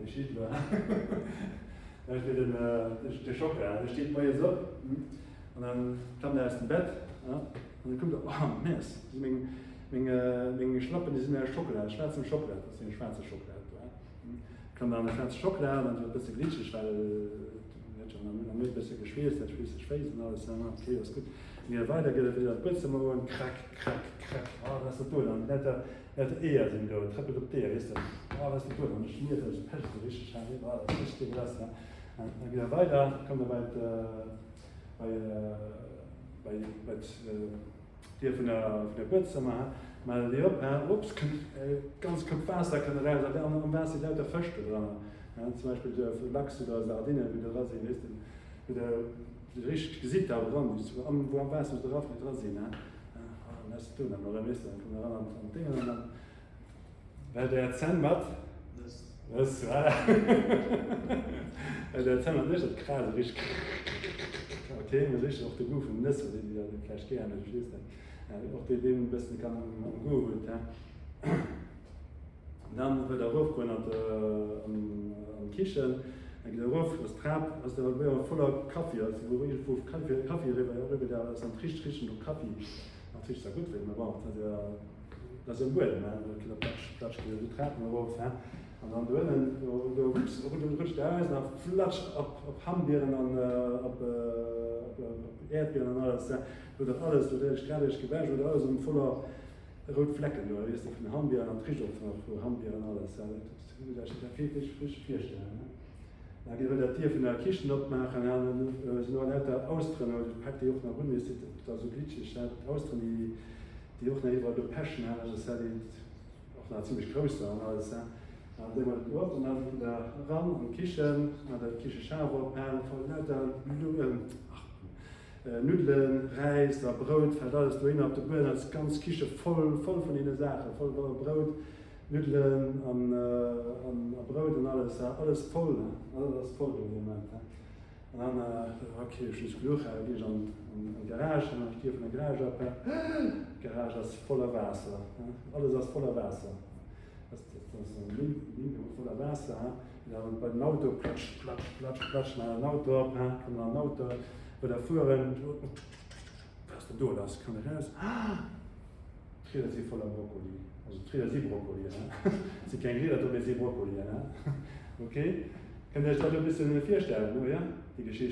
déi Geschicht elo, Zum Beispill den, de Schockela, dee steet moies op an dann klammt er aus dem Bett an dann kuckt er, oh mince, do si meng, meng, meng Schlappen, déi sinn aus Schockela, aus schwaarzem Schockela, dat ass jo schwaarze Schockela do. Klammt an de schwaarze Schockela an dann ass et e bësse glitscheg, well huet jo am Nuet e bësse geschweesst, dat schweesseg Féiss an alles, ok, ass gutt. Dann geet e weider, geet e wieder an d'Buedzëmmer un, krack, krack, krack, oh wat ass dat do dann, lauter, lauter Eeër sinn do, trëppelt op d'Eeër, weess de, oh wat ass dat do dann, schmiert sech, pecht esou richteg, ha, oh dat ass richteg degueulasse, ha. Dann geet e weider, kënnt e bei bei, bei, bei d'Dier vun der, vun der Buedzëmmer, ha, maacht déi op, ha, ups, kënnt e ganz Koup Waasser kënnt eraus, an am Waasser si lauter Fësch do dran, ha, zum Beispill esou Lachs oder Sardinnen, wou do dra sinn, weess de, wou de, wou de richteg gesitt da dran, wou am, wou am Waasser dra dra sinn, ha, an ass do dann, oder weess de, dann kënnt eran an d'Déngen an dann Well der Zänn mat Nëss. Nëss, voilà. Well der Zänn mat Nëss, dat krazt esou richteg krrrkrrkrrkrr. Ok, mee richteg och de Goût vun Nëss, well déi déi dat vläicht gär hunn, ech weess net. Och déi deen e bëssen kann am Goût huet, he. Dann wëllt der erofgoen an an d'Kichen, da gitt der erof, ass d'Trap, ass der op eemol voller Kaffi, ass wou iergendwou Kaffi Kaffi eriwwer eriwwer da ass an d'richt richt no Kaffi. An d'richt zwar gutt wéi, mä bon, dat ass jo. Dat ass um Buedem, hein, do kënnt platsch, platsch, geet esou d'Trapen erof, hein, an dann do ënnen, do, do, hups, rutscht der aus an da flatsch op, op Hammbieren an op, op, op Äerdbieren an alles, hein, do dat alles, do huet ech grad eréischt gewäsch, do alles erëm voller rout Flecken do, weess de, vun den Hammbieren an d'richt och nach vu Hammbieren an alles, hein, dat muss Iech dat wierklech richteg virstellen, hein. Da geet der d'Dier vun der Kichen opmaachen, hein, dann sinn och lauter Austeren, do paakt déi och nach un, weess de, dat ass esou glitscheg, hein, d'Austeren, déi. Déi och nach iwwerall do pechen han, also dat déi och nach zimlech grouss war an alles han. An déi mat op an dann da ran an d'Kichen, an dat Kicheschaf op han, voll lauter ach Nuddelen, Räis a Brout, fällt alles dohinner op de Buedem, ass d'ganz Kiche voll voll vun deene Saachen, voll Brout, Nuddelen an an a Brout an alles, alles voll, alles ass voll do dee Moment. An dann, ok, ech hunn es genuch, da ginn ech an d'Garage, dann maachen ech d'Dier vun der Garage op, d'Garage ass voller Waasser, alles ass voller Waasser, dat ass en Link voller Waasser, dann bei den Auto, platsch, platsch, platsch, platsch, maachen den Auto op, kommen an den Auto, wëll da fueren, wat ass denn do lass, komm eraus, d'Rieder si voller Brokkoli, also d'Rieder si Brokkoli, et si keng Rieder do, mee et si Brokkolien, ok. Kënnt Dir Iech dat e bëssen virstellen, oder, déi Geschicht?